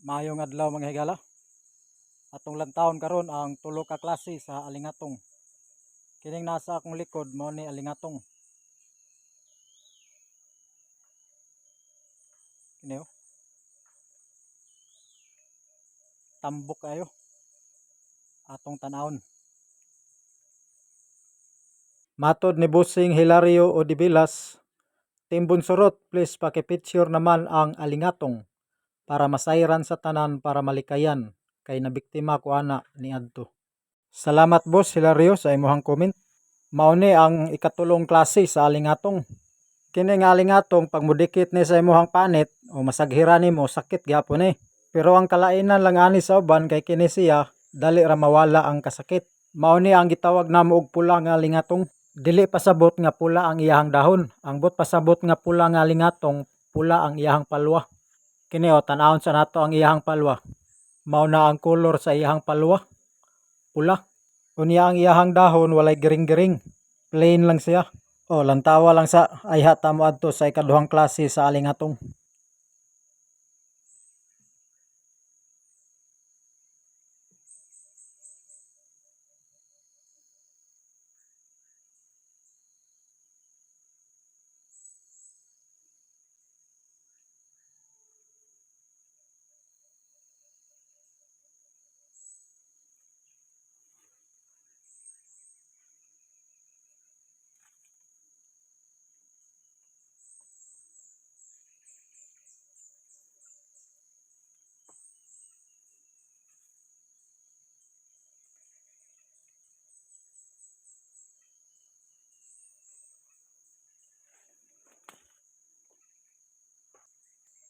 Maayong adlaw, mga higala. Atong lantawon karon ang tulo ka klase sa alingatong. Kining nasa akong likod mao ni alingatong. Kini oh. Tambok kayo. Atong tan-awon. Matod ni Bossing Hilario Odivilas, "Team Bonsurot, please paki-picture naman ang alingatong para masayran sa tanan, para malikayan kay nabiktima ko ana niadto." Salamat, Boss Hilario, sa imuhang comment. Mao ni ang ikatulong klase sa alingatong. Kini nga alingatong, pag mudikit ni sa imuhang panit o masaghira nimo, sakit gihapon ni. Pero ang kalainan lang ani sa uban kay kini siya dali ra mawala ang kasakit. Mao ni ang gitawag namo og pula nga alingatong. Dili pasabot nga pula ang iyahang dahon. Ang buot pasabot nga pula nga alingatong, pula ang iyahang palwa. Kini o, tan-awon sa nato ang iyahang palwa. Mao na ang kolor sa iyahang palwa. Pula. Unya ang iyahang dahon walay giring-giring. Plain lang siya. O, lantawa lang sa ayha ta moadto sa ikaduhang klase sa alingatong.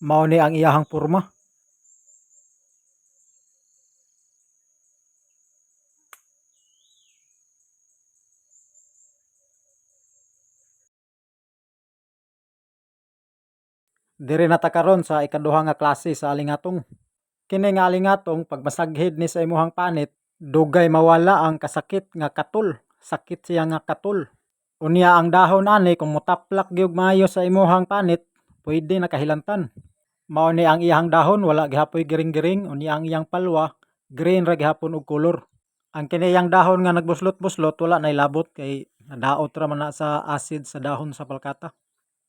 Mao ni ang iyahang porma. Diri na ta karon sa ikaduha nga klase sa alingatong. Kini nga alingatong, pag masaghid ni sa imuhang panit, dugay mawala ang kasakit nga katul. Sakit siya nga katul. Unya ang dahon ani, kung motaplak gyud maayo sa imuhang panit, pwede na kahilantan. Mao ni ang iyahang dahon, wala gihapoy giring-giring. Unya ang iyang palwa, green ra gihapon og kolor. Ang kiniyang dahon nga nagbuslot-buslot, wala nay labot kay nadaot ra man na sa acid sa dahon sa palkata.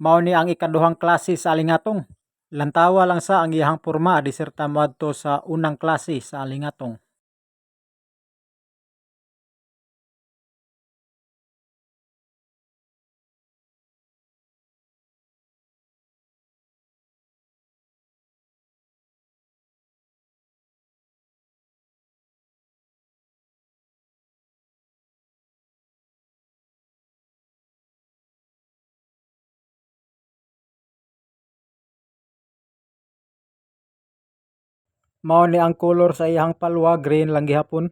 Mao ni ang ikaduhang klase sa alingatong. Lantawa lang sa ang iyahang porma diserta moadto sa unang klase sa alingatong. Mao ni ang kolor sa iyahang palwa, green lang gihapon.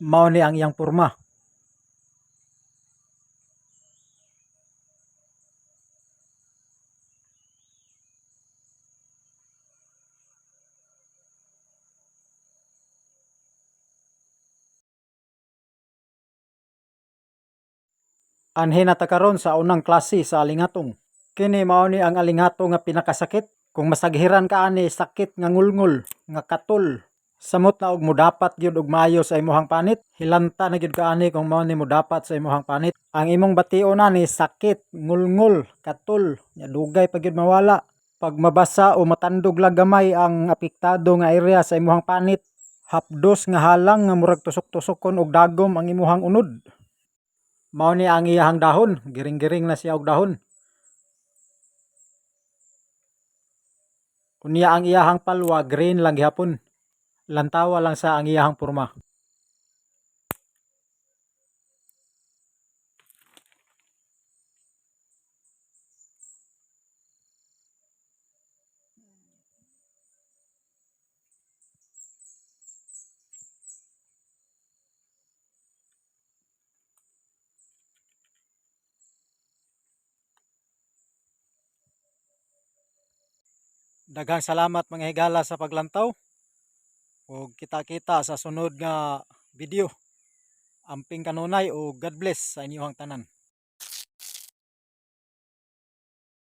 Mao ni ang iyang porma. Anhi na ta karon sa unang klase sa alingatong. Kini mao ni ang alingatong nga pinakasakit. Kung masaghiran ka ani, sakit nga ngulngul, nga katul. Samot na og mudapat gyud og maayo sa imuhang panit. Hilanta na gyud ka ani kung mao ni mudapat sa imuhang panit. Ang imong bation ani, sakit, ngulngul, katul, nya dugay pa gyud mawala. Pag mabasa o matandog lang gamay ang apektado nga area sa imuhang panit, hapdos nga halang nga murag tusok-tusokon og dagom ang imuhang unod. Mao ni ang iyahang dahon, giring-giring na siya og dahon. Unya ang iyahang palwa, green lang gihapon. Lantawa lang sa ang iyahang porma. Daghang salamat, mga higala, sa paglantaw. Ug kita-kita sa sunod nga video. Amping kanunay o God bless sa inyong tanan.